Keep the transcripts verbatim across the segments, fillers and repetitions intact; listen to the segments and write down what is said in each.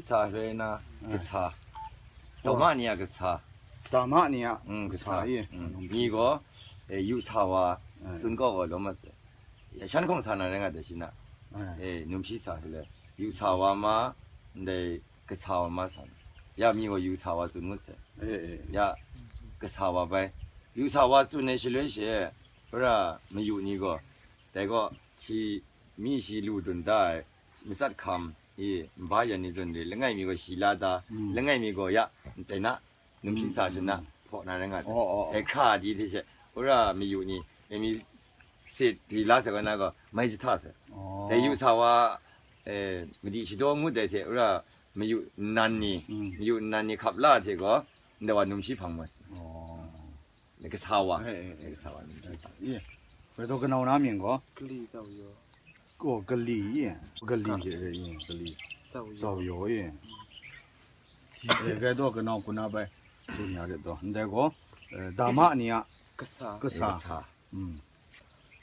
Sa rai na, kasa. Dama ni a kasa. Dama ni a, mm, kasa, kasa, i. Mm. Ni gaw, eh, yu sa wa, ai, tsun kau gaw lawm mat sai. Ya shan hkawng sa na rai nga ta shi na. Ai. Eh, numshi sa shaloi. Yu sa wa ma, ndai kasa wa ma sa na. Ya mi gaw yu sa wa tsun ngut sai. Eh, eh. Ya kasa wa bai. Yu sa wa tsun ai shaloi she, pra mayu ni gaw. Dai gaw, shi, mi shi lu dun da ai, matsat hkam, i, nba yan ni zawn re, langai mi gaw shi la da, mm, langai mi gaw ya, ntei na, numshi sa shin na, hpaw na rai nga ta. Oh, oh, oh. Dai hkra di hte she, wora mayu ni, dai mi sit di la sa gaw na gaw, mai jahta sa. Oh. Dai yu sa wa, eh, madi shadaw ngut dai hte, wora mayu nnan ni, mm, mayu nnan ni hkap la hte gaw, ndai wa numshi hpang mat. Oh. 那个啥哇，哎，哎，哎。那个啥哇，那个啥哇。 Ye. Bai taw kanau na mying gaw? Kali zau yaw. Gaw kali ye. Kali ye, ye, kali. Zau yaw. Zau yaw ye. Ye, bai taw kanau kuna bai. Tsun ya re taw. Ndai gaw, eh, dama ni a. Kasa. Kasa. Kasa. Mm.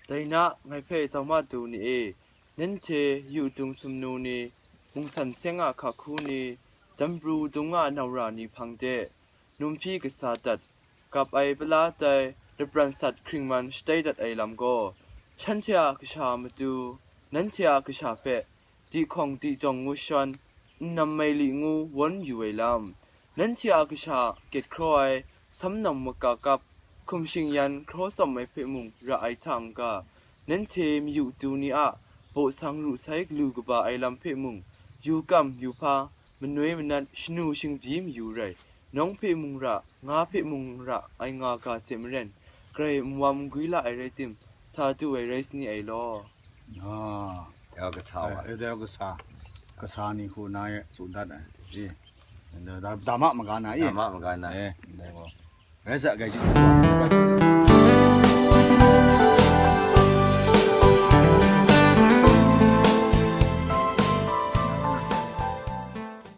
Dai na, ngai hpe tau ma tu ni e, nanhte yu dung sumnu ni, mungsan seng a hka hku ni, jambru dung a naura ni hpang de, numhpyi kasa dat, kap ai pala tai, lapran sat hkringman shatai dat ai lam gaw, shanhte a kasha matu, nanhte a kasha hpe, dihkawng dihjawng ngu shawn, nnam mai li ngu won yu ai lam, nanhte a kasha gyet hkraw ai, samnawm maka kap, hkum shingyan hkraw tsawm ai hpe mung ra ai hta n-ga, nanhte mayu du ni a baw sang ru sai galu kaba ai lam hpe mung, yu kam, yu hpa, manoi manat, shanu shingbyi mayu rai, nawng hpe mung ra, nga hpe mung ra, ai nga ga hte maren, grai n wam n gwi la ai rai tim, sa du ai rai sani ai law. Ah. Dai kasa wa. Eh, dai kasa. Kasa ni hku na e tsun dat ai. Eh. Da, da, dama maga na e. Dama maga na. Eh, dai gaw. Rai sa, gai shi.